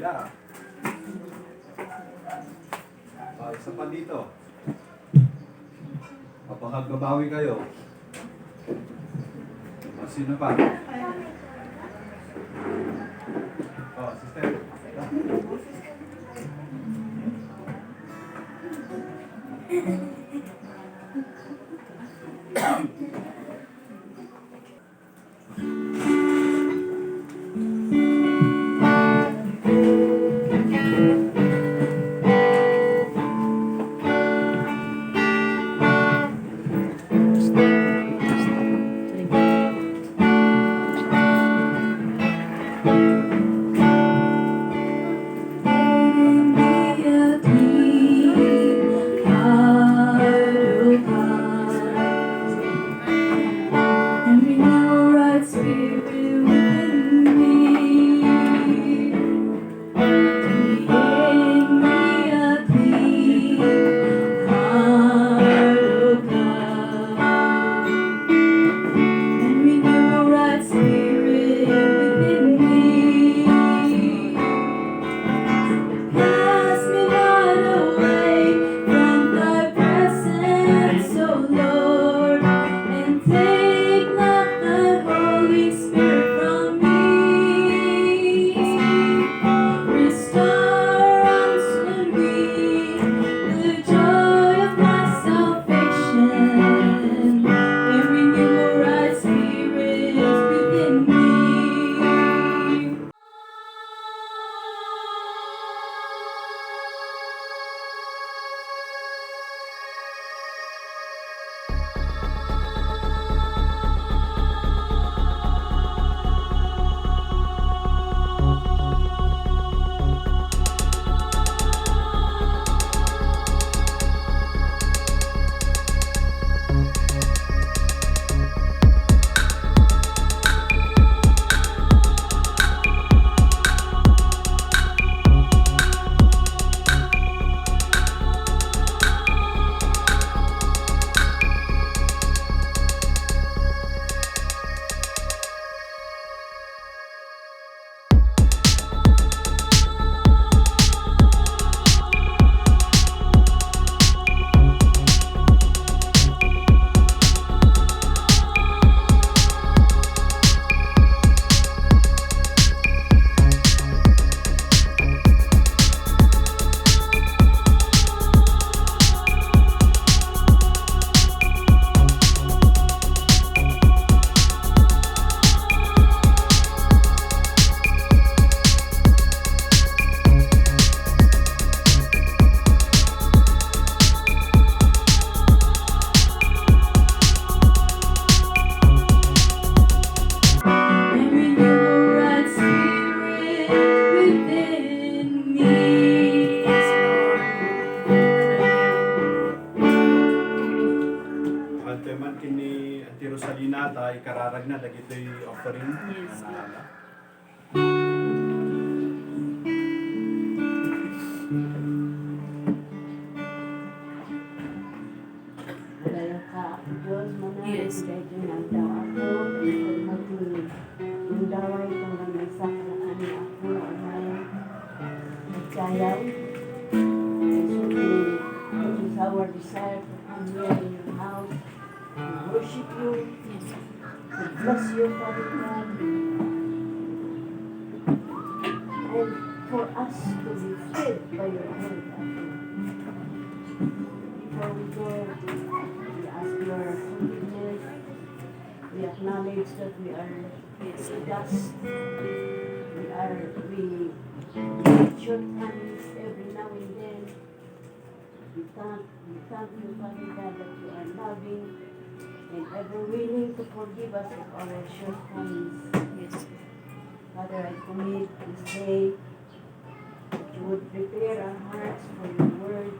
Kabila. Ah, isa pa dito. O, baka babawi kayo. O, sino pa? O, sister. Create me a clean heart, O God, and renew a right spirit within me. Create me a clean heart, O God, and renew a right spirit within me. Cast me not away from thy presence, O Lord, and take not thy Holy Spirit from me. Restore unto me the joy of my salvation, and renew a right spirit within me. And renew a right spirit within me. Yes, Lord. Ante man kini Auntie Rosalina ta ikararag na dagitoy offering. Yes. Na Dayo ka, Diyos mo na, dahil yung daw ako, yung daway itong may sakraan ni ako, amay, nagsayaw. It is our desire to come here in your house, to worship you, to bless you, Father God, and for us to be fed by your word, Apo. Before we go, we ask your forgiveness. We acknowledge that we are dust. We make shortcomings every now and then. We thank you, Father God, that you are loving and ever willing to forgive us of our shortcomings. Father, I commit this day that you would prepare our hearts for your word.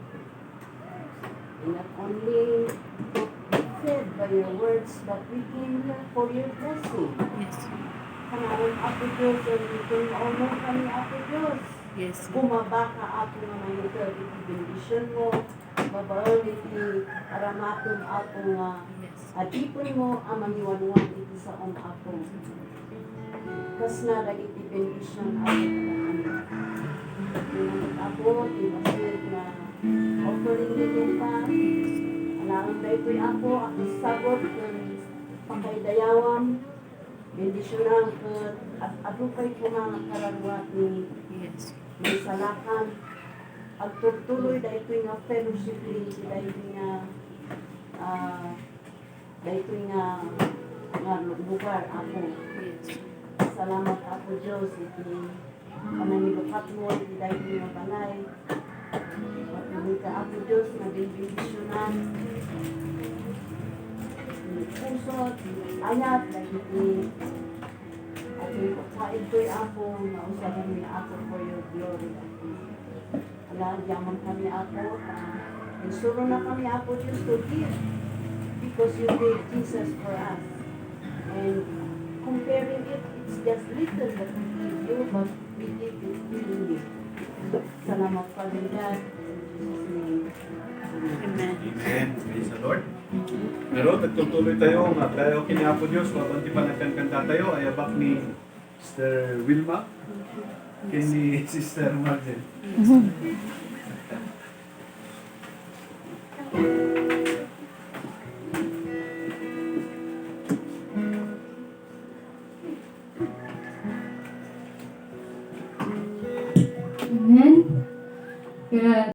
And not only to be fed by your words, but we came here for your blessing. Kanaon, Apo Diyos, and ituno kami, Apo Diyos. Bumaba ka, Apo, nga mangitod iti bendisyon mo, babaon iti aramaton, Apo, nga adipon mo ang mangiwanwan iti saom, Apo. Kasna dagiti bendisyon, Apo, kadakami. Apo, ti basig nga offering ni pa. Alaan daytoy, Apo, a sagot ken pakaidayawam. Bendisyonan ket at adupay ko nga kararwa ni may salakan. Agtultuloy daytoy nga fellowship ni daytoy nga lugar, Apo. Salamat, Apo Diyos, iti panangilukat mo iti daytoy nga balay. Patuloy ka, Apo Diyos, nga bendisyonan ni puso, ni ayat, dahil at yung ito'y Apo, nausaban mi, Apo, for your glory, Apo. Ala, yaman kami, Apo. Insuro na kami, Apo Diyos, to give because you gave Jesus for us. And comparing it, it's just little that we give you, but we give it willingly. Salamat, Father God. In Jesus' name. Amen. Amen. Amen. Praise the Lord. Pero nagtutuloy tayo nga tayo kini Apo Dios mabanti pa nagkankanta tayo ayabak ni Sister Wilma kini Sister Margin. Amen. Kaya